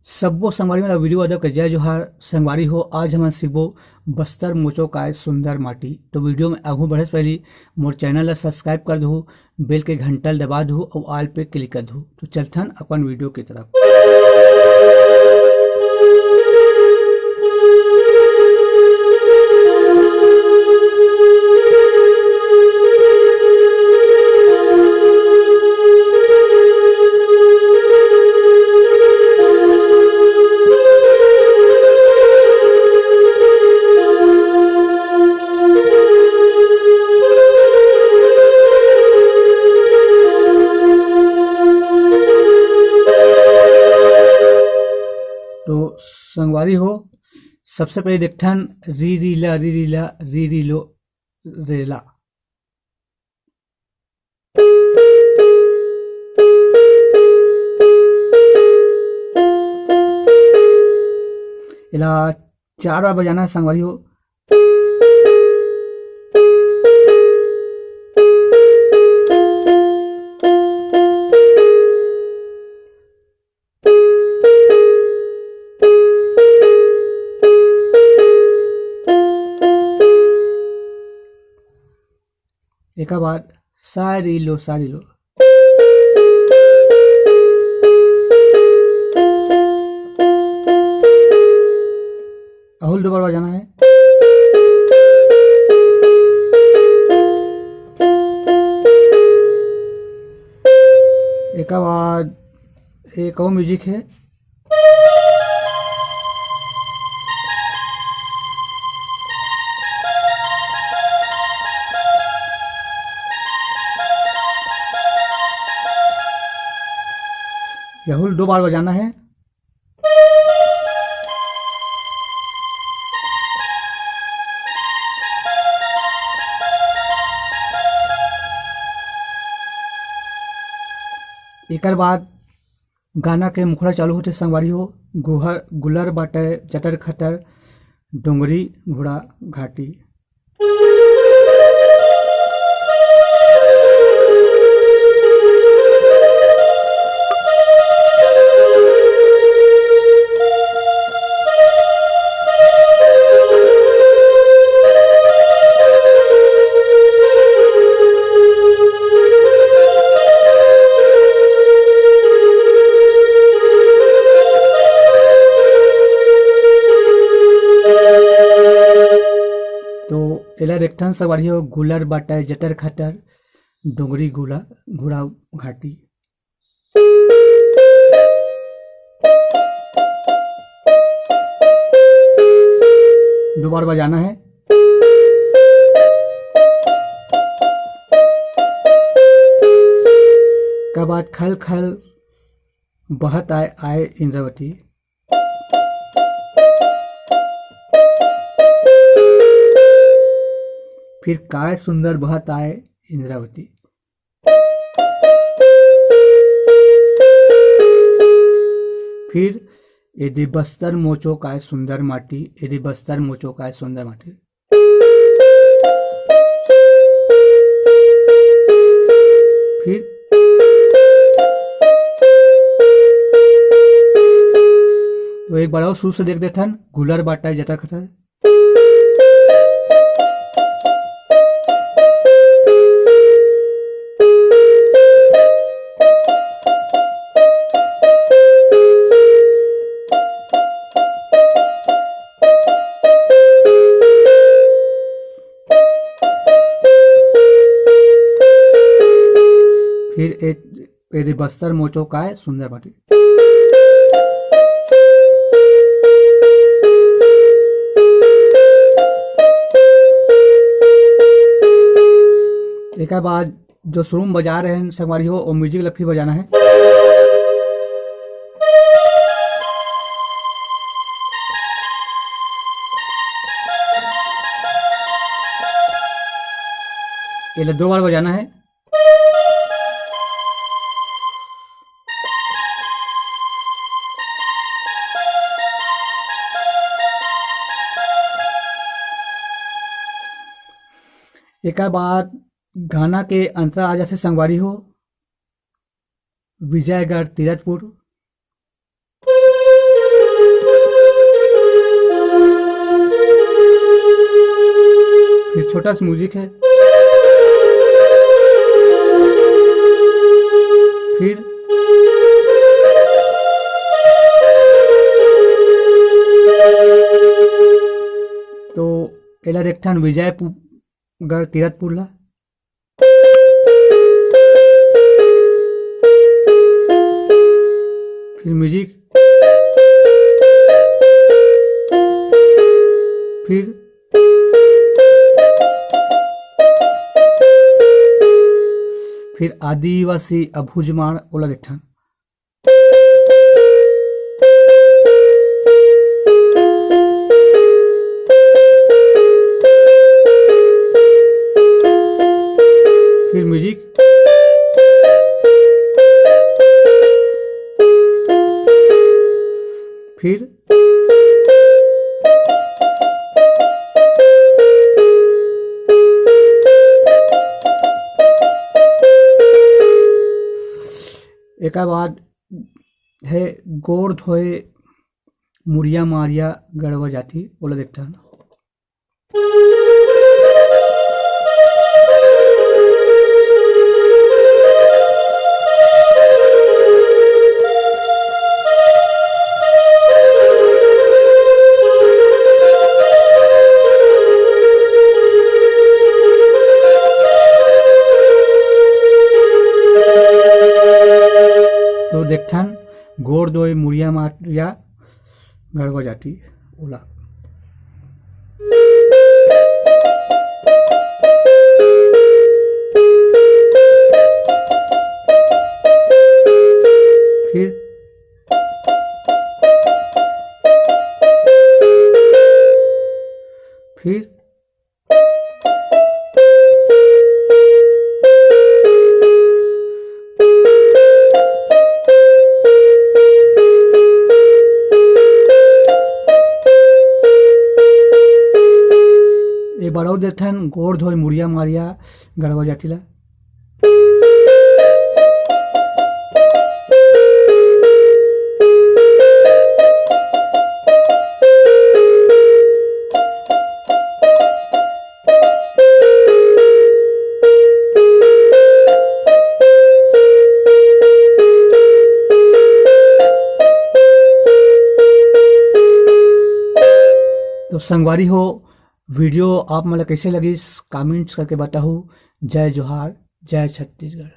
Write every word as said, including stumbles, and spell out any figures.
सब्बो संगवारी मन ला वीडियो अदब के जय जोहार। संगवारी हो, आज हमन सीखबो बस्तर मोचो काय सुंदर माटी। तो वीडियो में आगू बढ़े से पहली मोर चैनल ला सब्सक्राइब कर दहू, बेल के घंटा ला दबा दहू और ऑल पे क्लिक कर दहू। तो चलथन अपन वीडियो की तरफ। तो संगवारी हो, सबसे पहले देखथन री री ला, री री ला, री री लो, रेला। एला चार बार बजाना है संगवारी हो। एकर बाद सारी लो, सारी लो। अहुल दो बार बजाना है। एकर बाद एक और म्यूजिक है। यहुल दो बार बजाना है। एकर बाद गाना के मुखड़ा चालू होथे संगवारी हो, गुहर गुलर बाटे जटर खटर, डोंगरी घोड़ा घाटी। तो एला रेखथन सवारी हो, गुलर बाटय जटर खटर, डोंगरी गुला घुड़ा घाटी। दो बार बजाना है। का बात खल खल बहत आय, आय इंद्रावती। फिर काय सुंदर बहत आय इंद्रावती। फिर एदे बस्तर मोचो काय सुंदर माटी, एदे बस्तर मोचो काय सुंदर माटी। फिर तो एक बार और शुरू से देख देथन, गुलर बाटा जटा खटा। फिर ए, एदे बस्तर मोचो काय सुंदर बाटी। एकर बाद जो शुरू में बजा रहे हैं संगवारी हो, वो म्यूजिक ला फिर बजाना है। ये ला दो बार बजाना है। एकर बाद गाना के अंतरा आ जाथे संगवारी हो, विजयगढ़ तीरथपुर। छोटा सा म्यूजिक है। फिर तो एला देखथन विजयपुर गढ़ तीरथपुर ला। फिर म्यूजिक। फिर फिर आदिवासी अभुजमाण ओला देखथन। फिर म्यूजिक। फिर एकर बाद है गोड़ धोए मुड़िया मारिया गड़वा जाति, ओला देखथन। तो देखथन, गोड़ धोए मुड़िया मारिया गड़वा जाति ओला। फिर फिर एक बार और देखथन, गोड़ धोए मुड़िया मारिया गड़वा जाति ला। तो संगवारी हो, वीडियो आप मन ला कइसे लगिस, कमेंट्स करके बताहू। जय जोहार, जय छत्तीसगढ़।